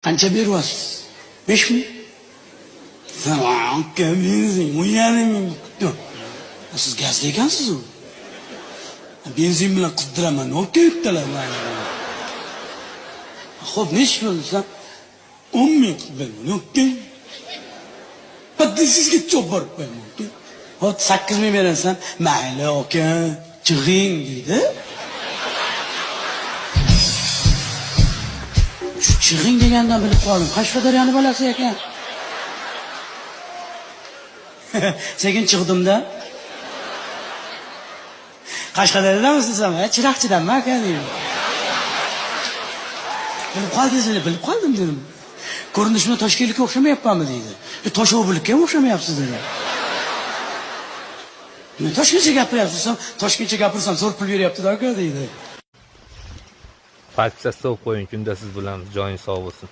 Qancha beryapsiz? 5000. Sen aka, benzin 10,5 ming bo'libdi. Siz gazda ekansiz u. Benzin bilan qizdiraman, olib kelibdilar mani. Xo'p, nechi bo'ldi desam, 10 000 qilib beraman, aka. Bitta sizga cho'p borib qo'yaman, aka. Xo'p, 8000 berasan, mayli aka, chig'ing deydi. Shu chig'ing degandan bilib qoldim. Qashqadaryoni bolasi ekan. Sekin chiqdimda. Qashqadaryodanmisiz desam, ha, Chiroqchidanman aka deydi. Bilib qoldingiz, bilib qoldim dedim. Ko'rinishimdan toshkentlikka o'xshamayapmanmi deydi. E, Toshobullikka ham o'xshamayapsiz dedi. Men toshkentcha gapiryapsiz desam, toshkentcha gapirsam zo'r pul beryapti-da aka deydi. Подписаться qilib qo'ying, kunda siz bilan, joyingiz sog' bo'lsin.